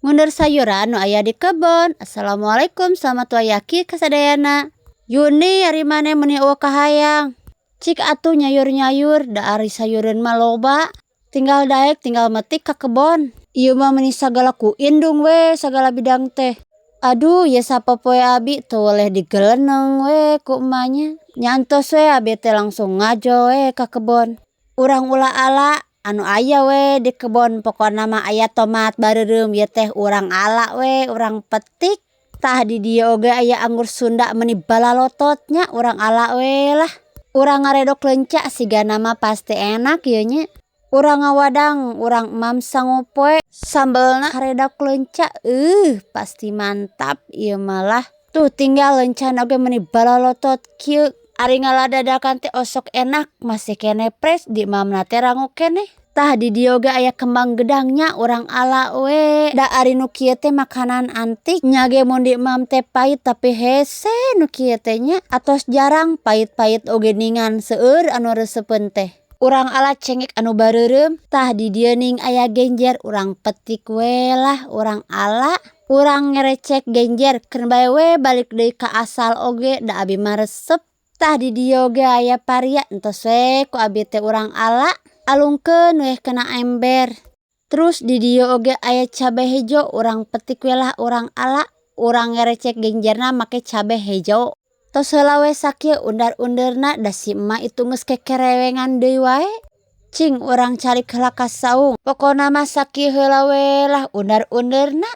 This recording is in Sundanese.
Ngundeur sayuran nu aya di kebon. Assalamualaikum, selamat wayaki kasadayana. Yuni, ari maneh meuni euweuh kahayang. Cik atuh nyayur-nyayur, da ari sayureun mah loba. Tinggal daek tinggal metik ka kebon. Ieu mah meuni sagala ku indung we sagala bidang teh. Aduh, ieu sapopoe abi teu weleh digeleneng we ku emak nya. Nya entos we abi teh langsung ngajo we ka kebon. Urang ulah ala anu aya we di kebon, pokona mah aya tomat bareureum ieu teh urang ala we, urang petik. Tah, di dieu oge aya anggur sunda meuni balalotot nya, urang ala we lah. Urang ngaredok leunca, sigana mah pasti enak ieu nya. Urang ngawadang, urang emam sangu poe sambelna karedok leunca, pasti mantap ieu mah lah. Tuh, tinggal leuncana oge meuni balalotot kieu. Ari ngala dadakan teh osok enak, masih keneh fresh, di emamna teh rangu keneh. Tah, di dieu oge aya kembang gedang nya, urang ala we. Da ari nu kieu teh makanan antik nya ge, mun di emam teh pait, tapi hese nu kieu teh nya. Atos jarang pait-pait oge ningan seueur anu reusepeun teh. Urang ala cengek anu bareureum. Tah, di dieu ning aya genjer, urang petik we lah, urang ala. Urang ngerecek genjer keun bae we balik deui ka asal oge, da abi mah resep. Tah, di dieu oge aya paria, entos we ku abi teh urang ala, alungkeun we kana ember. Terus di dieu oge aya cabe hejo, urang petik we lah, urang ala. Urang ngerecek genjerna make cabe hejo. Tos heula we sakieu undar-undeurna, da si emak itu geus kekerewengan deui wae. Cing urang calik heula ka saung. Pokona mah sakieu heula we lah undar-undeurna.